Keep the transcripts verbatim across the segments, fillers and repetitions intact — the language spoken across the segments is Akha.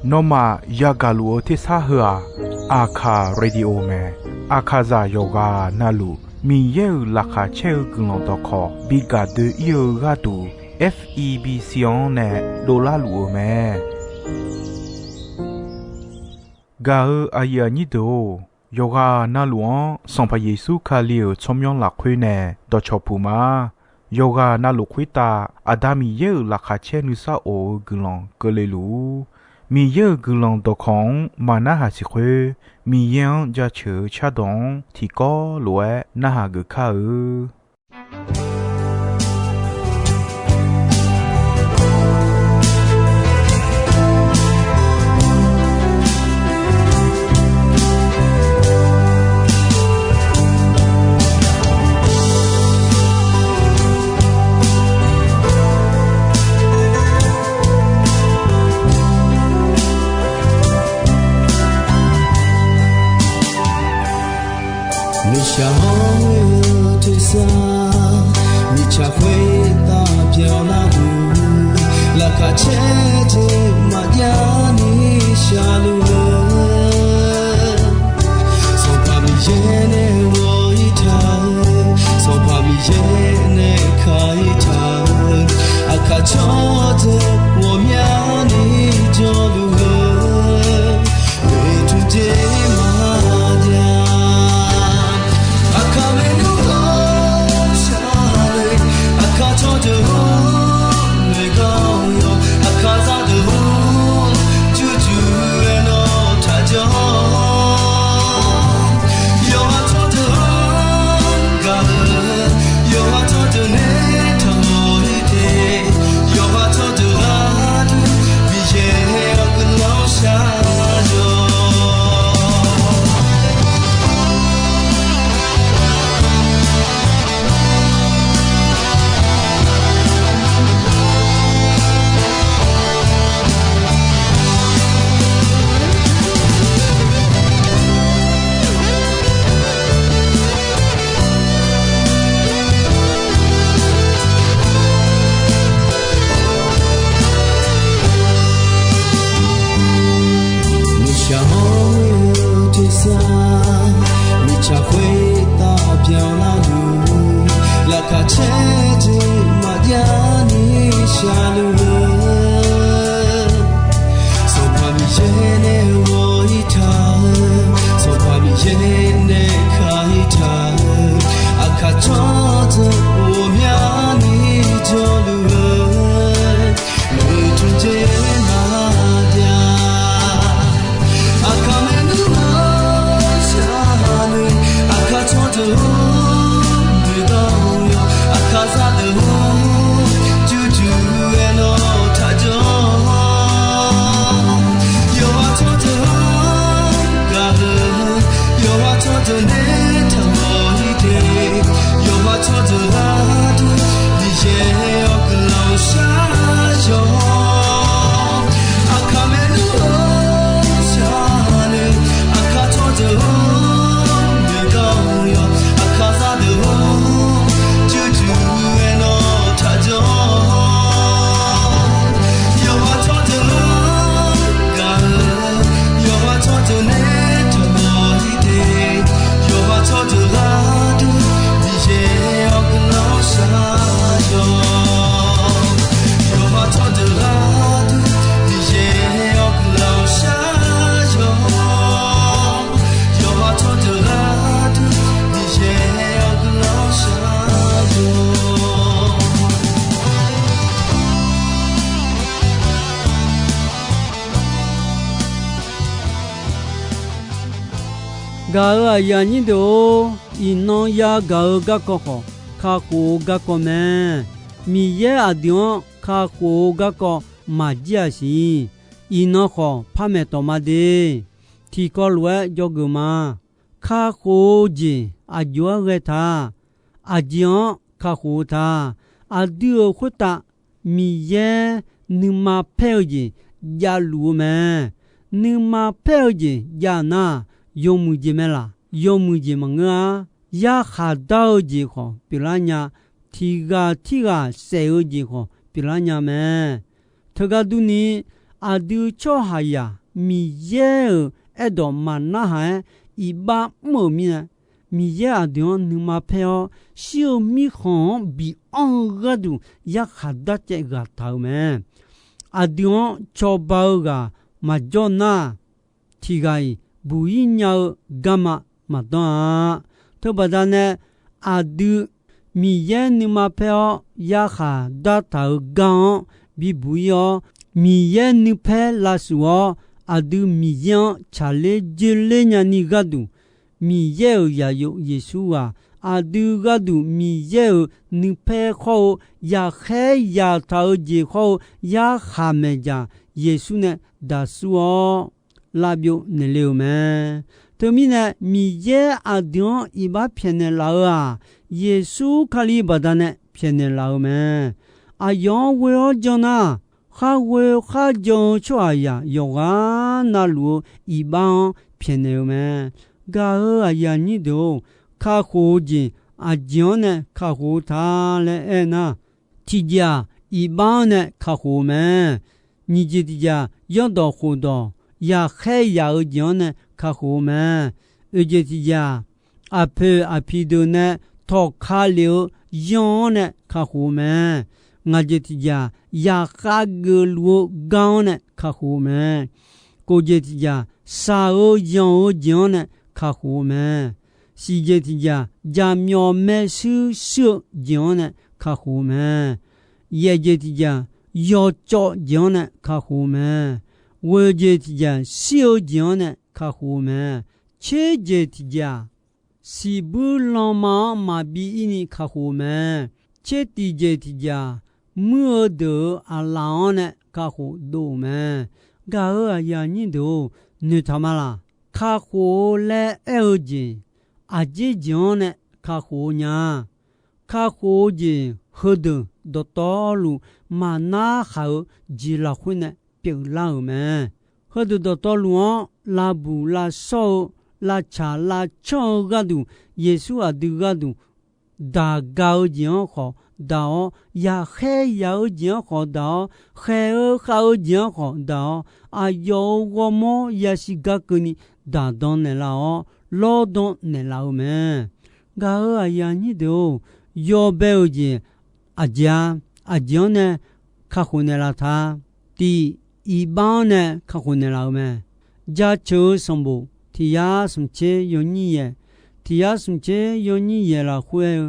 Nawmaf yagaq luf-eu tersar heu-aq, Aqkaq Radio mae. Aqkaqzaq yawqghaq navluf Miqyaer-euq laqkhaq caer-eu guiqlanq dawqkawq bi gaq doe-ir-eu gharduq, F E B C-anr nae dovlar luf-eu mae. Gaq-eu aqyuif aqnyir deuq-or, yawqghaq navluf-anr Sanqpaq Yeqsur Kali-euq tsawrmyanr lafkhoer nae dawqcawq puq ma. Yawqghaq navluf khoertav Aqda Miqyaer-euq laqkhaq caer nuisar of-eu guiqlanq keuvle luf-ur. Miqyaer-euq guiqlanq dawqkawq-anr maqnarhaq siq khoer, Miqyaer-anr jaceuq-eu cardawq-anr tiqkawv lof-aer narhaq geuf kar-eu. Nuishaq hawr-eu tersar, mirtsaq khoertav byanlar-eu, laqkhaq caer jeq maqjav ni shaqluf-eu, Sanqpaq Miqyaer nae ghawq-ir taq-eu, Sanqpaq Miqyaer nae kaq-ir taq-eu, aqkaq cawrdeuq ghawqmyani jawrluf-eu, oeqtmq jeq maqjav. Aqkaq maernmr ghawqshaq le, aqkaq tsawrdeuq-or, noeqgar-awr yawq, aqkaq zaqdeuq-or, jurjur-aer nawr taqjawr. Yawqha tsawrdeuq-anr gaq-eu, yawqha tsawrdeuq nae taqmawf-ir te, yawqha tsawrdeuq gharduq Miqyaer-awr guiqlanq shar-awq. Nuishaq hawr-eu tersar, mirtsaq khoertav byanlar-eu, laqkhaq caer jeq maqjav ni shaqluf-eu, Sanqpaq Miqyaer nae ghawq-ir taq-eu, Sanqpaq Miqyaer nae kaq-ir taq-eu, aqkaq tsawrdeuq ghawqmyani jawrluf-eu, oeqtmq jeq maqjav. Aqkaq maernmr ghawqshaq le, aqkaq tsawrdeuq-or, noeqgar-awr yawq, aqkaq zaqdeuq-or, jurjur-aer nawr taqjawr. Yawqha tsawrdeuq-anr gaq-eu, yawqha tsawrdeuq nae taqmawf-ir te, yawqha tsawrdeuq gharduq Miqyaer-awr guiqlanq shar-awq. Aqkaq maernmr ghawqshaq le, aqkaq tsawrdeuq-or, noeqgar-awr yawq, aqkaq zaqdeuq-or, jurjur-aer nawr taqjawr. Yawqha tsawrdeuq-anr gaq-eu, yawqha tsawrdeuq nae taqmawf-ir te, yawqha tsawrdeuq gharduq Miqyaer-awr guiqlanq shar-awq. Yawqha tsawrdeuq gharduq Miqyaer-awr guiqlanq shar-awq. Yawqha tsawrdeuq gharduq Miqyaer-awr guiqlanq shar-awq. Gaq-euq aqyuif aqnyir deuq-or, iqnan yagaq-eu garkawv khawf, kakhof-eu garkawv mae. Miqyaer aqdui-anr kakhof-eu garkawv maqjir-aq siq. Iqnan khawf par maeqtawq ma de. Tiqkawv lof-aer dzawgeuf ma. Kakhof-eu jeq aqjox-aer ghae ta. Aqjeq-anr kakhof-eu ta. Aqdui-euq khoertav Miqyaer nuima paer-eu jeq javluf-eu mae. Nuima paer-eu jeq jav nar, yawmuiq jeq mae laq? Yawmuiq jeq maqngeur-ar. Yarkhaq dar-eu jeq khawf pyeuflar nya. Tiq ghaq tirghaq saef-eu jeq khawf pyeuflar nya mae. Teugar durni, aqdui tsawrhaqzaq Miqyaer-euq aerdawq maqnarhaq-aer iqbax mr-euq mirnae, Miqyaer aqdui-anr nuima paer-awr, shir-eu mirkhanq-anr bianr-eu gharduq yarkhaq darcaev ghaq taq-euq mae. Aqdui-anr cawba-eu ghaq maqjawr nar, tiq ghaq-iq buq-ir nya-eu garma maqdanr-a. Teubaqda nae, aqdui Miqyaer nuima paer-awr yarkhaq dartaq-euq gar-anr bibuq-ir-awr, Miqyaer nuipaer lavsuf-awr, aqdui Miqyaer-anr tsaqler joerler nyani gharduq, Miqyaer-euq zaqyo Yeqsur ghaq aqdui gharduq Miqyaer-euq nuipaer khawr-eu, yaqkhaer yaqtaq-eu jeq khawr-eu yarkhaq maeqdzaq Yeqsur nae daqsur-awr, lavbyov naeqle-euq mae. Teumirnae, Miqyaer aqdui-anr iqbax pyaeqnaeq laf-eu-aq, Yeqsur Kali baqdanae pyaeqnaeq laf-eu mae. Aqyawf-anr ghoe-awr jan nar, khar ghoe khar jan-eu tsawrhaqzaq yawqghaq navluf-eu iqbax-anr pyaeqnaeq-eu mae. Gaq-euq aqyuif aqnyir deuq-or, kakhof-eu jeq aqjeq-anr nae kakhof-eu ta laer aernar, tiqjeq-aq, iqbax-anr nae kakhof-eu mae. Nyiq jeq tiqjeq-aq, zanrdawq khofdawq yaqkhaer yaq-eu jeq-anr nae kakhof-eu mae. Oeq jeq tiqjeq-aq, aqpoeq aqpiq deuq nae tawqka lef-eu yan-anr nae kakhof-eu mae. Ngaq jeq tiqjeq-aq, yaqkhav geufluf-eu gar-anr nae kakhof-eu mae. Kof jeq tiqjeq-aq, shaq-eu yanq-eu jeq-anr nae kakhof-eu mae. Siq jeq tiqjeq-aq, jaqmyawf maershuir shuir-eu jeq-anr nae kakhof-eu mae. Yaef jeq tiqjeq-aq, yawcawv jeq-anr nae kakhof-eu mae. Ghoeq jeq tiqjeq-aq, shir-eu jeq-anr nae kakhof-eu mae. Tser jeq tiqjeq-aq, siqbuir lanma-anr maqbi ir ni kakhof-eu mae. Tser tiq jeq tiqjeq-aq, muir-eu deuq-euq aqlaf-anr nae kakhof dov-euq mae. Gaq-euq aqyuif aqnyir deuq-or, noeqtaq ma laq. Kakhof-eu laer aer-eu jeq, aqjeq jeq-anr nae kakhof-eu nya. Kakhof-eu jeq heudeuq dawqtawvluf maqnar khaq-eu jeq lafkhoer nae pyeuflar-euq mae. Heudeuq dawqtawvluf-anr lavbuq lavshawr-eu, lavtsaq lavcanr-eu gharduq, Yeqsur aqdui gharduq daq ga-eu jeq-anr khawf daq-awr, yaqkhaer yaq-eu jeq-anr khawf daq-awr, khaeq-eu khav-eu jeq-anr khawf daq-awr, aqyawf-euq ghawrmawr yasiq gar keuvni daqdan naeqlaf-awr, lawrdan naeqlaf-eu mae. Gaq-euq aqyuif aqnyir deuq-or, yawbae-euq jeq aqjeq-a, aqjeq-anr nae kakhof naeqlaf ta. Tiq, iqbax-anr nae kakhof naeqlaf-eu mae. Jaceuq-eu sanqbof tiq yar smq tser yawnyir yaeq, tiq yar smq tser yawnyir yaeq lafkhoer-eu,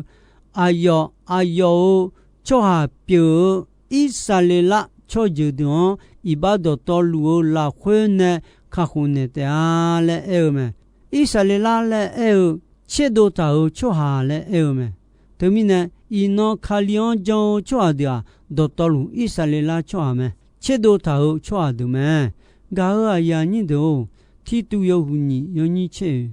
aqyawf aqyawf-euq tsawrhaq pyeuf-eu Irsaqleqlav tsawrjeuq deuq-anr iqbax dawqtawvluf-eu lafkhoer nae kakhof naeq taef-a laer aer-eu mae. Irsaqleqlav laer aer-eu tserdov taq-euq tsawrhaq laer aer-eu mae. Teumirnae, iqnan Kali-anr jan-eu tsawrhaq deuq-aq, dawqtawvluf Irsaqleqlav tsawrhaq mae. Tserdov taq-euq tsawrhaq deuq mae. Gaq-euq aqyuif aqnyir deuq-or, Tirtuv yawhuiq nyiq yawnyir tser oeq,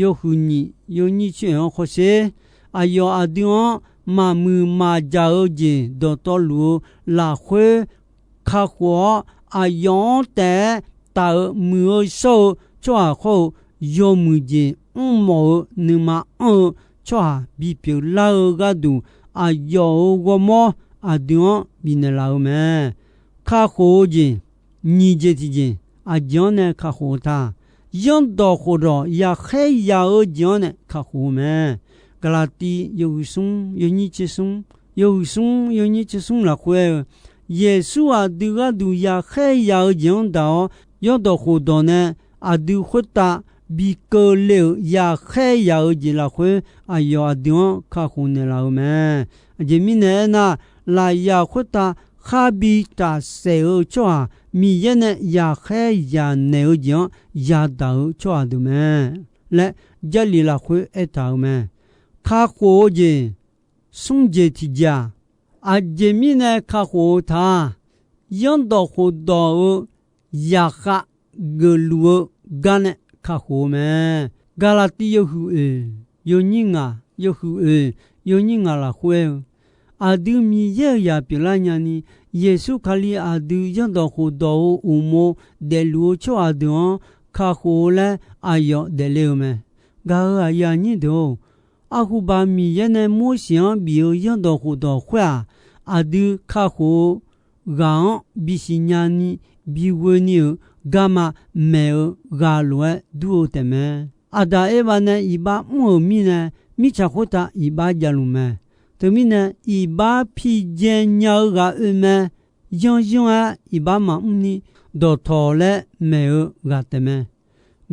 yawhuiq nyiq yawnyir tser oeq-anr hawsher. Aqyawf aqdui-anr maqmuiq maqjaq-eu jeq dawqtawvluf-eu lafkhoer kakhof-awr, aqyawf-anr taef-aer taf-eu muiq-eu shawr-eu tsawrhaq khawr-eu, yawmuiq jeq mrmawf-eu nuima anr-eu tsawrhaq bipyeuf lar-eu gharduq, aqyawf-euq ghawrmawr aqdui-anr bifnaeq laf-eu mae. Kakhof-eu jeq, nyiq jeq tiqjeq, aqjeq-anr nae kakhof-eu ta. Zanrdawq khofdawq yaqkhaer yaq-eu jeq-anr nae kakhof-eu mae. Gaqlaqtiv yawhuiq smr yawnyir tser smr, yawhuiq smr yawnyir tser smr lafkhoer-eu, Yeqsur aqdui gharduq yaqkhaer yaq-eu jeq-anr daq-awr, zanrdawq khofdawq nae aqdui khoertav bi keuvle-euq yaqkhaer yaq-eu jeq lafkhoer, aqyawf aqdui-anr kakhof naeqlaf-eu mae. Aqjeq mirnae aernar, lafyaq khoertav kharbi tafsaef-eu tsawrhaq, Miqyaer nae yaqkhaer yaq naeq-eu jeq-anr yadaq-eu tsawrhaq deuq mae laer, Jarlif lafkhoer aertaq-euq mae. Kakhof-eu jeq, smr jeq tiqjeq-aq, aqjeq mirnae kakhof-eu ta. Zanrdawq khofdawq-eu zaqkhav geufluf-eu gar nae kakhof-eu mae. Gaqlaqtiv yawhuiq oeq yawnyir ngaq, yawhuiq oeq yawnyir ngaq lafkhoer-eu, aqdui Miqyaer-euq zaq pyeuflar nyani, Yeqsur Kali aqdui zanrdawq khofdawq-eu uqmov daefluf-eu tsawrhaq deuq-anr kakhof-eu laer aqyawf daefle-eu mae. Gaq-euq aqyuif aqnyir deuq-or, arhuba Miqyaer nae Morseq-anr bif-eu zanrdawq khofdawq khoer-aq, aqdui kakhof-eu ghaq-anr bisiq nyani bighoe ni-euq garma maeq-eu ghaq lof-aer dur-eu taefmae. Aqdaq Erbav nae iqbax mr-euq mirnae, mirtsaq khoertav iqbax javluf mae. Teumirnae, iqbax pijae nya-eu ghaq oe mae. Yanryanr-aer iqbax maqmr ni dawqtawq laer maeq-eu ghaq taefmae.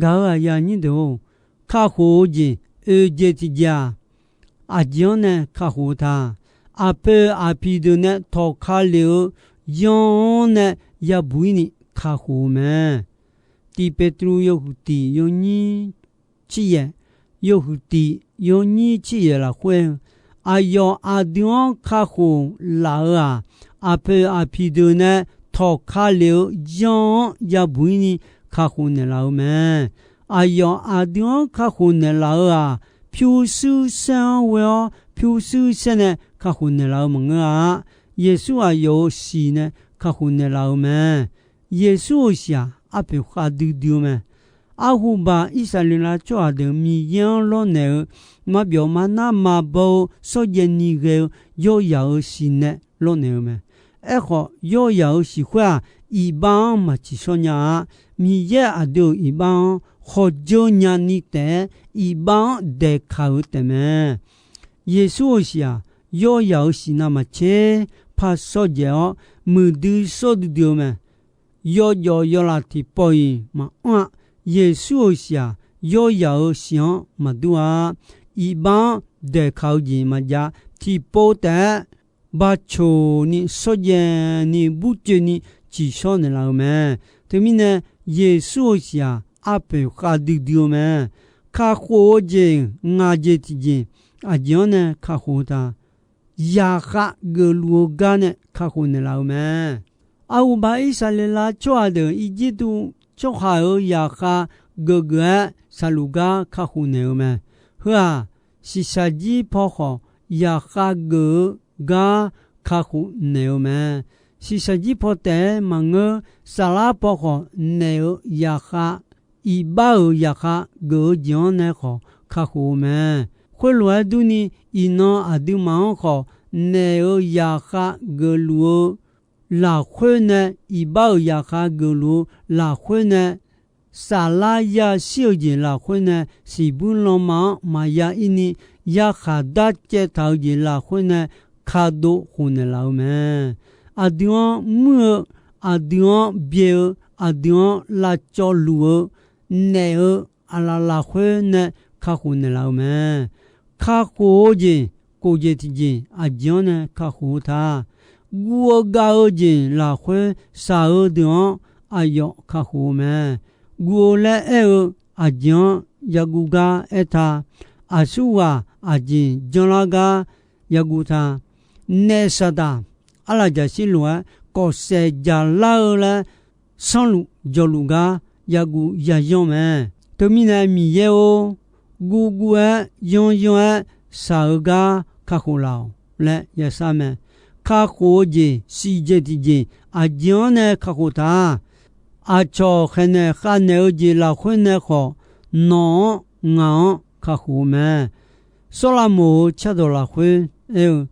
Gaq-euq aqyuif aqnyir deuq-or, kakhof-eu jeq oeq jeq tiqjeq-aq, aqjeq-anr nae kakhof-eu ta. Aqpoeq aqpiq deuq nae tawqka lef-eu yanr-anr nae yabuq-ir ni kakhof-eu mae. Tiq Petruv yawhuiq tiq yawnyir tser yaeq, yawhuiq tiq yawnyir tser yaeq lafkhoer-eu, aqyawf aqdui-anr kakhof laf-eu-aq, aqpoeq aqpiq deuq nae tawqka lef-eu yanr-anr yabuq-ir ni kakhof naeqlaf-eu mae. Aqyawf aqdui-anr kakhof naeqlaf-eu-aq, pyurshuir saer-anr ghoe-awr pyurshuir saer nae kakhof naeqlaf-eu maqngeur-a. Yeqsur aqyawf-euq siq nae kakhof naeqlaf-eu mae. Yeqsur-euq siq-aq, arpoeq khavdui dui-eu mae. Arhuba Irsaqleqlav tsawrhaq deuq Miqyaer-anr lawrnaeq-eu, maqbyawf maqnar maqbaw-eu shawrjaev ni ghae-eu yawryaq-euq siq nae lawrnaeq-eu mae. Aerkhawf, yawryaq-euq siq khoer-aq, iqbax-anr maq tsiqshawr nya-a. Miqyaer aqdui-euq iqbax-anr khawf dzeur nyani taef-aer, iqbax-anr daeqkaq-eu taefmae. Yeqsur-euq siq-aq, yawryaq-euq siq navmaqtser par shawrjaev-awr, muiqdui shawr duidui-eu mae. Yawjawf yawlaf tiqpawf-iq maqanr-a. Yeqsur-euq siq-aq, yawryaq-euq siq-anr maqdur-a. Iqbax-anr daeqkaq-eu jeq maqjav. Tiqpov taef-aer bacoq ni shawrjaev ni burcoeni tsiqshawr naeqlaf-eu mae. Teumirnae, Yeqsur-euq siq-aq, arpoeq khavdui dui-eu mae. Kakhof-eu jeq ngaq jeq tiqjeq, aqjeq-anr nae kakhof-eu ta. Zaqkhav geufluf-eu gar nae kakhof naeqlaf-eu mae. Arhuba Irsaqleqlav tsawrhaq deuq Irjirtuv tsawrhaq-euq zaqkhav geufgeuf-aer shaqluf gar kakhof naeq-eu mae. Heu-aq, shiqshaq jir paw khawf zaqkhav geuf-eu gar kakhof naeq-eu mae. Shiqshaq jir paw taef-aer maqngeur, saflar paw khawf naeq-eu zaqkhav, iqbax-euq zaqkhav geuf-eu jeq-anr nae khawf kakhof-eu mae. Khoerlof-aer durni, iqnan aqduimaf-anr khawf naeq-eu zaqkhav geufluf-eu lafkhoer nae, iqbax-euq zaqkhav geufluf-eu lafkhoer nae, saflar yashir-eu jeq lafkhoer nae, siqbuir lanma-anr maqya ir ni, yarkhaq darcaev taq-eu jeq lafkhoer nae, kadov khofnaeq laf-eu mae. Aqdui-anr muir-eu, aqdui-anr byae-eu, aqdui-anr lavcawv luf-eu, naeq-eu aqlaf lafkhoer nae kakhof naeqlaf-eu mae. Kakhof-eu jeq, kof jeq tiqjeq aqjeq-anr nae kakhof-eu ta. Guv-eu gav-eu jeq lafkhoer shaq-eu deuq-anr aqyawf kakhof-eu mae. Guv-eu laer aer-eu aqjeq-anr yaguv gar aerta. Aqsurghaq aqjeq janrlar gar yaguv ta. Naef Saqdaq arlaqjaqshir lof-aer kawfsaef jaqlar-eu laer sanrluf jawrluf gar yaguv yayanr mae. Teumirnae Miqyaer-or, guvguv-aer yanryanr-aer shaq-eu gar kakhof laf-awq laer yashar mae. Kakhof-eu jeq siqjeq tiqjeq aqjeq-anr nae kakhof ta. Aqcawq khaeqnaeq khavnaeq-eu jeq lafkhoer nae khawf, nawq-anr ngaq-anr kakhof-eu mae. Sawrlavmoq-euq cardawq lafkhoer aer-eu,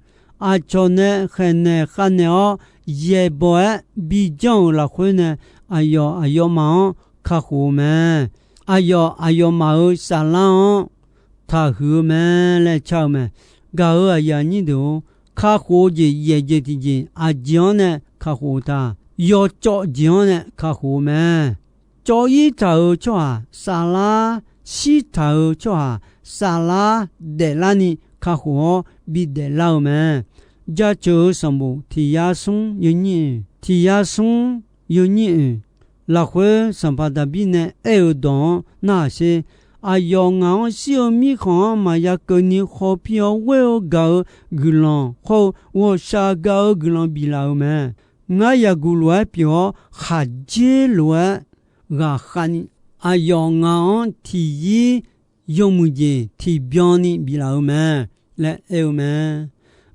aqcawq nae khaeqnaeq khavnaeq-awr yaeqbawq-aer bijanr-euq lafkhoer nae, aqyawf aqyawfmaf-anr kakhof-eu mae. Aqyawf aqyawfmaf-euq saflar-anr taqhuiq-eu mae laer car-eu mae. Gaq-euq aqyuif aqnyir deuq-or, kakhof-eu jeq yaeq jeq tiqjeq aqjeq-anr nae kakhof-eu ta. Yawcawv jeq-anr nae kakhof-eu mae. Cawv-ir taq-euq tsawrhaq saflar, shir taq-euq tsawrhaq saflar daeflarni kakhof-awr bidaef lar-eu mae. Jaceuq-eu sanqbof tiq yar smr yawnyir oeq, tiq yar smr yawnyir oeq lafkhoer Sanqpaq Daqbir nae aer-euq dawq-anr narhaq sher. Aqyawf ngaq-anr shir-eu mirkhanq-anr maqya keuvni khawpir-awr ghoer-eu gaq-eu guiqlanq hawr-eu ghawqshaq gaq-eu guiqlanq biflaf-euq mae. Ngar yaqguq lof-aer pyeuf-awr khaqdzer lof-aer ghaqkhav ni, aqyawf ngaq-anr tiq yir yawmuiq jeq tiqbyan ni biflaf-eu mae laer aer-eu mae.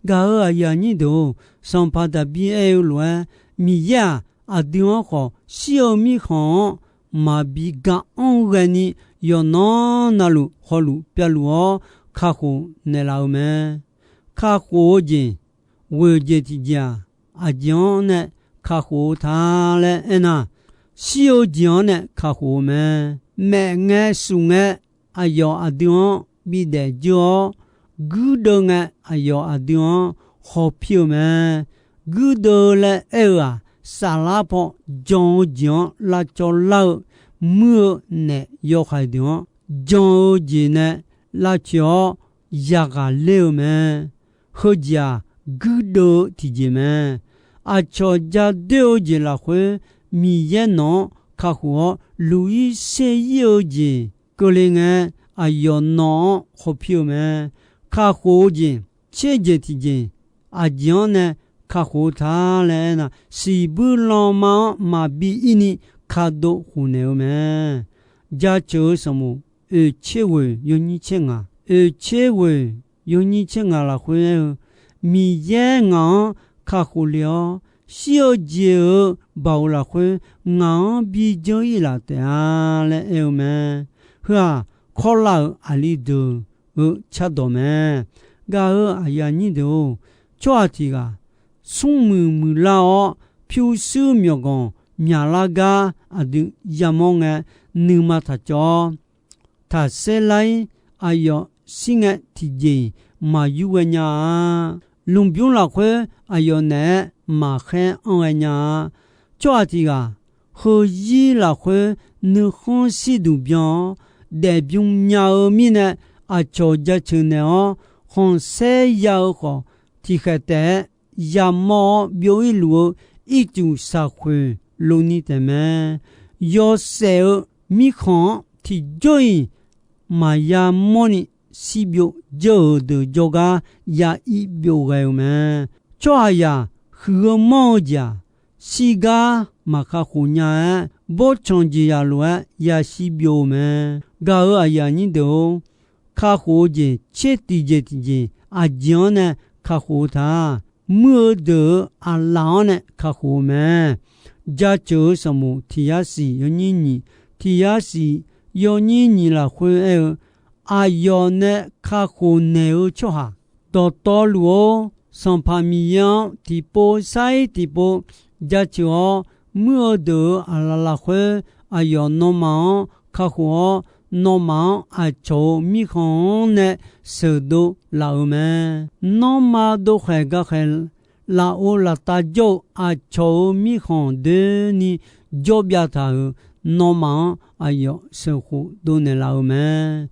Gaq-euq aqyuif aqnyir deuq-or, Sanqpaq Daqbir aer-eu lof-aer, Miqyaer-aq, aqdui-anr khawf shir-eu mirkhanq-anr maqbi gar-anr ghaeni, yawqnan navluf hawluf pyavluf-awr kakhof naeqlaf-eu mae. Kakhof-eu jeq, ghoeq jeq tiqjeq-aq, aqjeq-anr nae kakhof-eu ta laer aernar, shir-eu jeq-anr nae kakhof-eu mae. Maef ngae suf ngae, aqyawf aqdui-anr bidaef dzeur-awr, guirdeuv ngae, aqyawf aqdui-anr hawpir-eu mae. Guirdeuv laer aer-eu-aq, saflar paw jan-eu jeq-anr lavcawv lar-eu, muir-eu naef yawhaiq deuq-anr jan-eu jeq nae lavcoeq-awr, yaghaq ler-eu mae. Heujeq-aq, guirdeuv-eu tiqjeq mae. Aqcawq ja doer-eu jeq lafkhoer, Miqyaer nawq-anr kakhof-awr, luq-ir ser-ir-eu jeq keuvle ngae, aqyawf nawq-anr hawpir-eu mae. Kakhof-eu jeq tser jeq tiqjeq, aqjeq-anr nae kakhof-eu ta laer aernar, siqbuir lanma-anr maqbi ir ni kadov khofnaeq-eu mae. Jaceuq-eu sanqbof oeq tser ghoeq yawnyir tser ngaq, oeq tser ghoeq yawnyir tser ngaq lafkhoer aer-eu, Miqyaer ngaq-anr kakhof le-awr, shir-eu jeq-euq baoq lafkhoer ngaq-anr bi dzeur-ir laf taef-a laer aer-eu mae. Heu-aq, kawrlav-euq aqli deuq-eu cardawq mae. Gaq-eu aqyuif aqnyir deuq-or, tsawrhaq tiq ghaq smrmuiq muiqlar-awr, pyurshuir myawqganq myaqlar gar aqdui yamawr ngae, nuima taq cawv-awr, taqsaer lar-ir, aqyawf shir ngae tiqjeq-iq maqyur ghae nya-a. Lmqbymr lafkhoer aqyawf naeq-aer maqkhaer anr ghae nya-a. Tsawrhaq tiq ghaq heuzir lafkhoer nuikhanr shirduq byan-awr, daefbymr nya-eu mirnae aqcawq jaceuq naeq-awr, khanqsaer ya-eu khawf, tiqkhaeq taef-aer yamawr-awr byov-ir luf-eu ircuf shaqkhoeq lov ni taef mae. Yawshaef-eu mirkhanq-anr tiqjawr-iq maqya mawrni shirbyov dzeur-euq deuq jawrgar ya ir byov ghae-eu mae. Tsawrhaqzaq huiq-eu manr-eu jeq-aq, shirgar maqkakhof nya-aer, bawrtsanq jeqzaq lof-aer yashir byov-eu mae. Gaq-eu aqyuif aqnyir deuq-or, kakhof-eu jeq tser tiqjeq tiqjeq aqjeq-anr nae kakhof-eu ta. Muir-eu deuq-euq aqlaf-anr nae kakhof-eu mae. Jaceuq-eu sanqbof tiq yar siq yawnyir nyiq, tiq yar siq yawnyir nyiq lafkhoer aer-eu, aqyawf nae kakhof naeq-eu tsawrhaq dawqtawvluf-or, Sanqpaq Miqyaer-anr tiqpov sar-ir tiqpov jaceuq-awr, muir-eu deuq-euq aqlaf lafkhoer aqyawf nawmaf-anr kakhof-awr, nawmaf-anr aqcawq-euq mirkhanq-anr nae sheuqdov laf-euq mae. Nanrma dovkhaeq gakhaeq lafov laftav jawr-eu aqcawq-euq mirkhanq doeni jawr byav taq-euq nawmaf-anr aqyawf sheuqkhof dovnaeq laf-euq mae.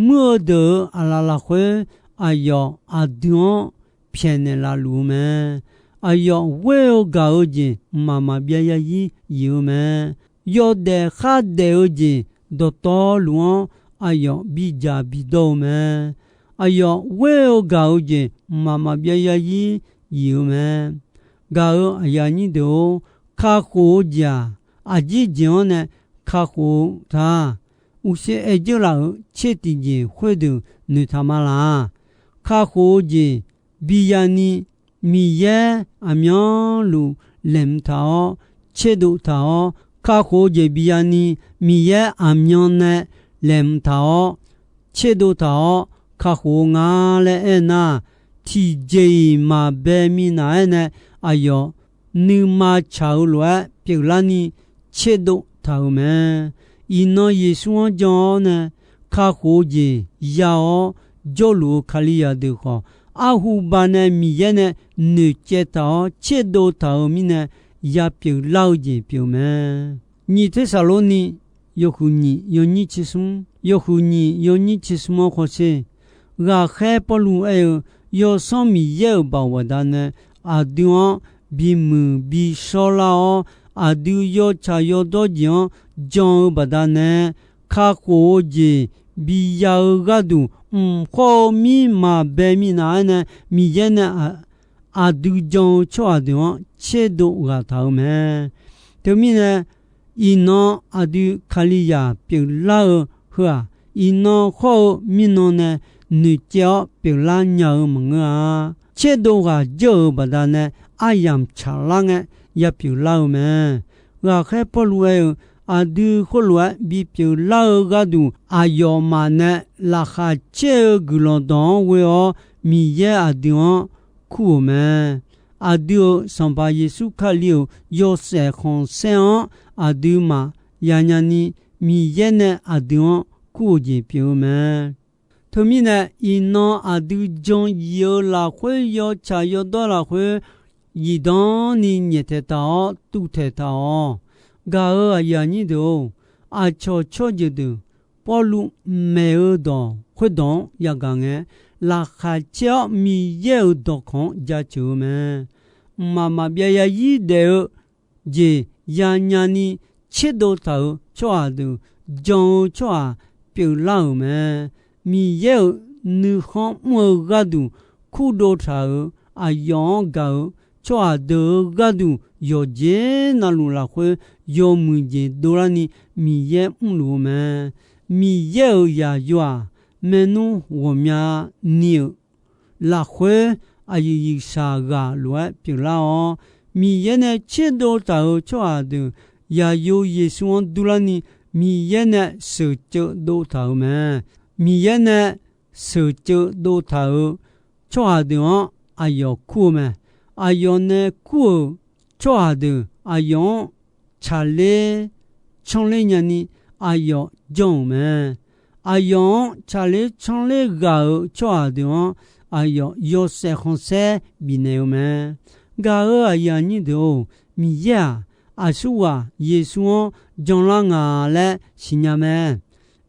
Muir-eu deuq-euq aqlaf lafkhoer aqyawf aqdui-anr pyaeqnaeq laf luf-eu mae. Aqyawf ghoer-eu gaq-eu jeq mqmaq maqbyav yarzir yif-eu mae. Yawdaef khardaef-eu jeq dawqtawvluf-anr aqyawf bidzaq bidawr-eu mae. Aqyawf ghoer-eu gaq-eu jeq mqmaq maqbyav yarzir yif-eu mae. Gaq-eu aqyuif aqnyir deuq-or, kakhof-eu jeq-aq, aqjir jeq-anr nae kakhof-eu ta. Uqshoe aer dzeur laf-euq tser tiqjeq khoerdeuq noeqtaq ma laq. Kakhof-eu jeq biya ni Miqyaer aqmyanluf laeqhmq taq-awr tserdov taq-awr, kakhof-eu jeq biya ni Miqyaer aqmyan nae laeqhmq taq-awr tserdov taq-awr kakhof-eu nga laer aernar, tiqjeq-iq maqbae minav-aer nae aqyawf nuima tsaq-eu lof-aer pyeuflarni tserdov taq-euq mae. Iqnan Yeqsur-anr jan-awr nae kakhof-eu jeq ya-awr jawrluf-eu Kalizaq deuq khawf, arhu banae Miqyaer nae noeqcaev taq-awr tserdov taq-euq mirnae ya pyeuflar-eu jeq pyeuf mae. Nyiq Tersaqlorni yawhuiq nyiq yawnyir tsersmr, yawhuiq nyiq yawnyir tsersmr-anr khawsher, ghaqkhaer Pawrluv aer-eu, Yawsanr Miqyaer-euq baoq baqdanae aqdui-anr bimuiq bishawr lar-awr, aqdui yawtsaq yawdawr jeq-anr jan-eu baqdanae, kakhof-eu jeq biya-eu gharduq mq khawr-eu mir maqbae minav-aer nae Miqyaer nae aqdui jan-eu tsawrhaq deuq-anr tserdov ghaq taq-euq mae. Teumirnae, iqnan aqdui Kalizaq pyeuflar-eu heu-aq, iqnan khawr-eu mirnan nae noeqcaev-awr pyeuflar nya-eu maqngeur-a. Tserdov ghaq jawr-euq baqdanae aryamq tsaqlar ngae ya pyeuflar-eu mae. Ghaqkhaer Pawrluv aer-eu, aqdui khoerlof-aer bipyeuf lar-eu gharduq aqyawfmaf nae laqkhaq caer-eu guiqlanq dawq-anr ghoe-awr Miqyaer aqdui-anr kur-euq mae. aqdui-euq Sanqpaq Yeqsur Kali-euq yawshaef khanqsaer-anr aqduimaf yanya ni, Miqyaer nae aqdui-anr kur-eu jeq pyeuf-eu mae. Teumirnae, iqnan aqdui jan yif-eu lafkhoer, yawtsaq yawdawr lafkhoer zifdan ni nyaeftaeq taq-awr tuvtaeq taq-awq. Gaq-euq aqyuif aqnyir deuq-or, aqcawq tsawrjeuq deuq Pawrluv maeq-eu dawq khoerdawq-anr yagaq ngae, laqkhaq caer-awr Miqyaer-euq dawqkawq-anr jaceuq-eu mae. Mqmaq maqbyav yarzir daef-eu jeq yanya ni tserdov taq-euq tsawrhaq deuq, jan-eu tsawrhaq pyeuflar-euq mae. Miqyaer-euq nuikhanr mr-eu gharduq kurdov taq-euq, aqyawf-anr gaq-euq tsawrhaq deuq-euq gharduq yawqjeq navluf lafkhoer yawmuiq jeq dovlarni Miqyaer mrluf-eu mae. Miqyaer-euq zaqyo-aq, maernmr ghawqmya ni-euq lafkhoer aqyuif yifshaq ghaq lof-aer pyeuflar-awr, Miqyaer nae tserdov taq-euq tsawrhaq deuq zaqyo Yeqsur-anr durlarni Miqyaer nae sheuqceuv dov taq-euq mae. Miqyaer nae sheuqceuv dov taq-euq tsawrhaq deuq-anr aqyawf kur-eu mae. Aqyawf nae kur-euq tsawrhaq deuq aqyawf-anr tsaqler canrler nyani aqyawf janr-euq mae. Aqyawf-anr tsaqler canrler ghaq-euq tsawrhaq deuq-anr aqyawf yawshaef khanqsaer bifnaeq-eu mae. Gaq-euq aqyuif aqnyir deuq-or, Miqyaer-aq, aqsurghaq Yeqsur-anr janlar nga laer siqnya mae.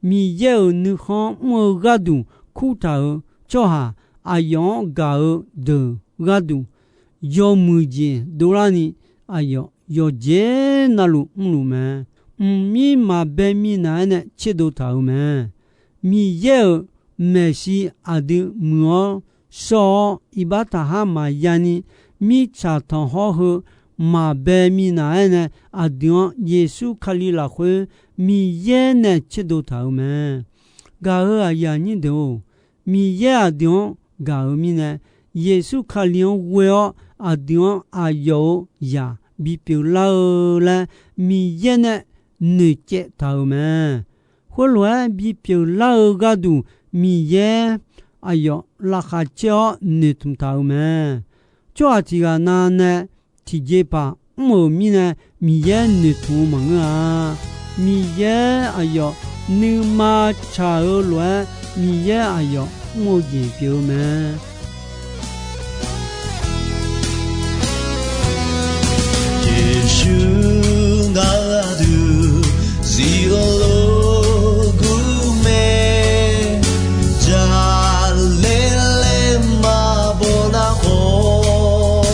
Miqyaer-euq nuikhanr mr-eu gharduq kurtaq-euq tsawrhaq aqyawf-anr gaq-eu deuq gharduq yawmuiq jeq dovlarni aqyawf yawqjeq navluf mrluf mae. Mqmir maqbae minav-aer nae tserdov taq-euq mae. Miqyaer-euq maeqshi aqdui muiq-awr shawr-awr iqbax taqhar maqya ni, mirtsaq tanqkhawr heu maqbae minav-aer nae aqdui-anr Yeqsur Kali lafkhoer Miqyaer nae tserdov taq-euq mae. Gaq-euq aqyuif aqnyir deuq-or, Miqyaer aqdui-anr gaq-euq mirnae, Yeqsur Kali-anr ghoe-awr aqdui-anr aqyawf-euq zaq bipyeuf lar-eu laer Miqyaer nae noeqcaev taq-euq mae. Khoerlof-aer bipyeuf lar-eu gharduq Miqyaer aqyawf laqkhaq caer-awr noeqtmq taq-euq mae. Tsawrhaq tiq ghaq nav nae tiqjeqpaq mr-euq mirnae Miqyaer noeqtmq-eu maqngeur-a. Miqyaer aqyawf nuima tsaq-eu lof-aer Miqyaer aqyawf mr-eu jeq pyeuf-eu mae. Yeqsur ngar aqdui zif-eu lof gur mae, jaqlaer laer maqbaw nar khawf,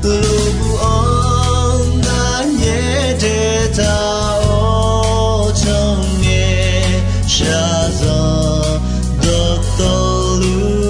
lof gur-anr ngar nyaer dae taq-awr can ngae, shaqzanq dawqtawvluf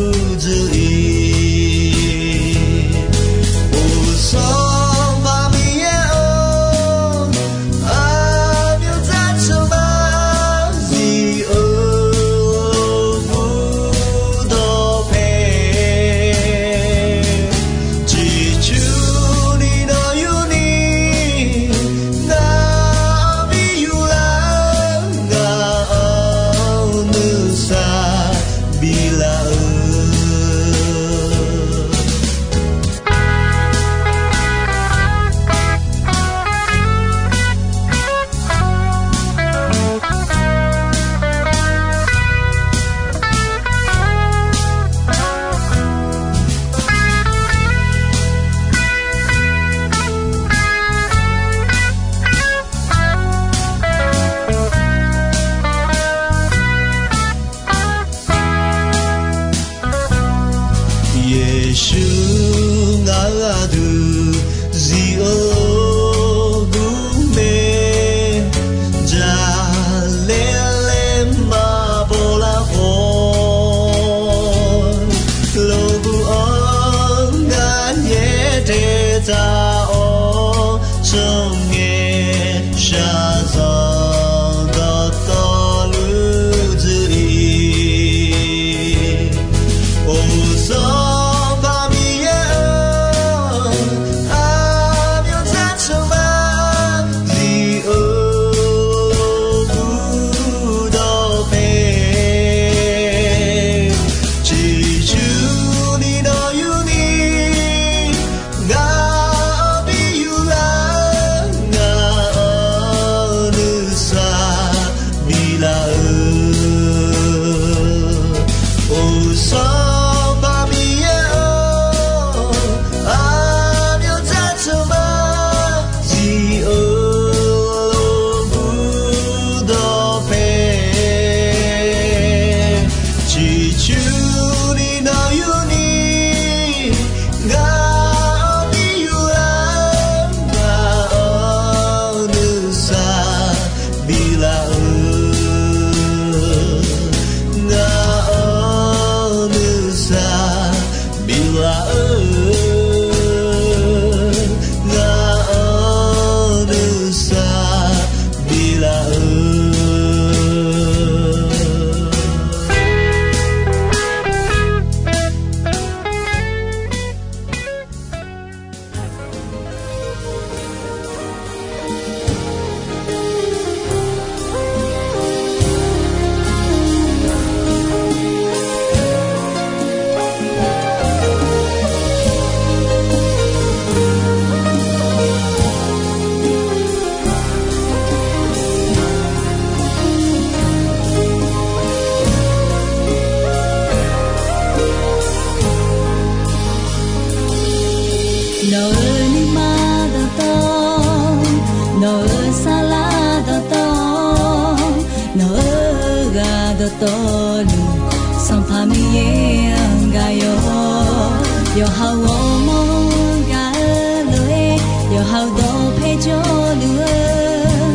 Yawqha-euq ghawrmawr gaq-eu lof-aer, yawqha-euq dawqpae jawrluf-eu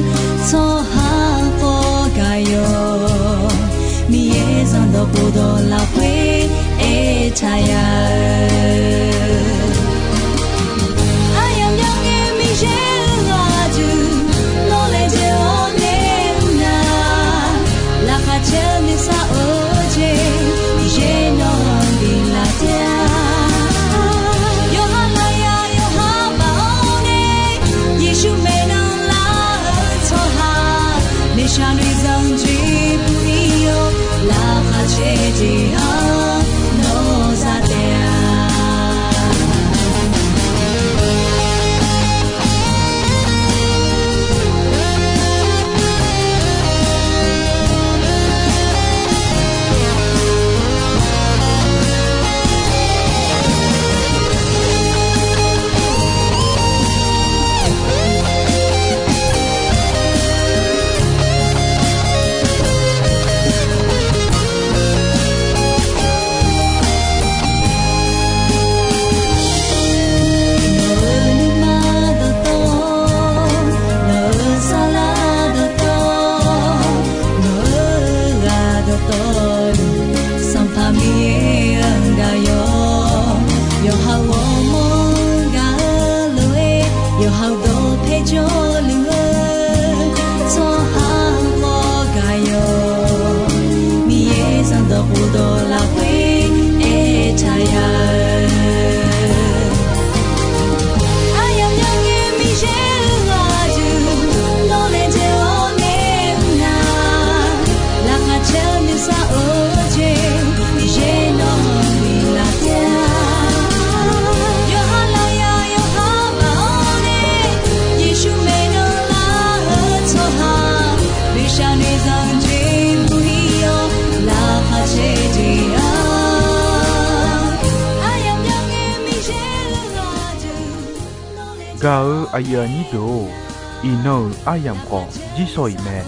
tsawrhaq khawf gaq yawq, Miqyaer zanrdawq khofdawq lafkhoer aertaq ya-eu. Aryamq byan ngae Miqyaer-euq ghaq duq, nawr laejae-awr nae mr nar, laqkhaq caer-eu nuisar of-eu jeq, Miqyaer nawq-anr biflaf taef-a. Yawqha lafyaq yawqha baf-awr nae, Yeqsur maeqnan lar-eu tsawrhaq, noeqshaq noeqzanq jeq buq-ir-awr, laqkhaq caer jeq-anr nawr za taef-a. Nawq-euq nuima dawqtawv, nawq-euq sarlar dawqtawv, nawq-euq ghaq dawqtawv-eu, Sanqpaq Miqyaer-anr gaq yawq. Yawqha-euq ghawrmawr gaq-eu lof-aer, yawqha-euq dawqpae jawrluf-eu tsawrhaq khawf gaq yawq, Miqyaer zanrdawq khofdawq lafkhoer aertaq ya-eu. Aryamq byan ngae Miqyaer-euq ghaq duq, nawr laejae-awr nae mr nar, laqkhaq caer-eu nuisar of-eu jeq, Miqyaer nawq-anr biflaf taef-a. Yawqha lafyaq yawqha baf-awr nae, Yeqsur maeqnan lar-eu tsawrhaq, noeqshaq noeqzanq jeq buq-ir-awr, laqkhaq caer jeq-anr. Aryamq byan ngae Miqyaer-euq ghaq duq, nawr laejae Gaq-eu aqyuif aqnyir deuq-or, iqnan-euq aryamq khawf jirsawq iq mae.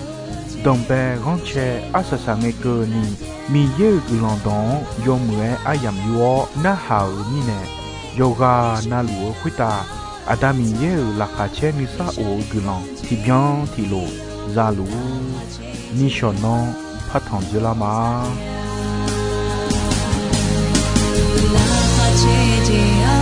Danqbae ghanrcae arsaq saq ngae keuvni, Miqyaer-euq guiqlanq dawq-anr yawmuiq-aer aryamq yur-awr narhaq-euq mirnae, yawqghaq navluf-eu khoertav Aqda Miqyaer-euq laqkhaq caer nuisar of-eu guiqlanq tiqbyan tiqlof za luf-ur. Nishawq nanr partanq dzeurlar ma. Laqkhaq caer jeq-a,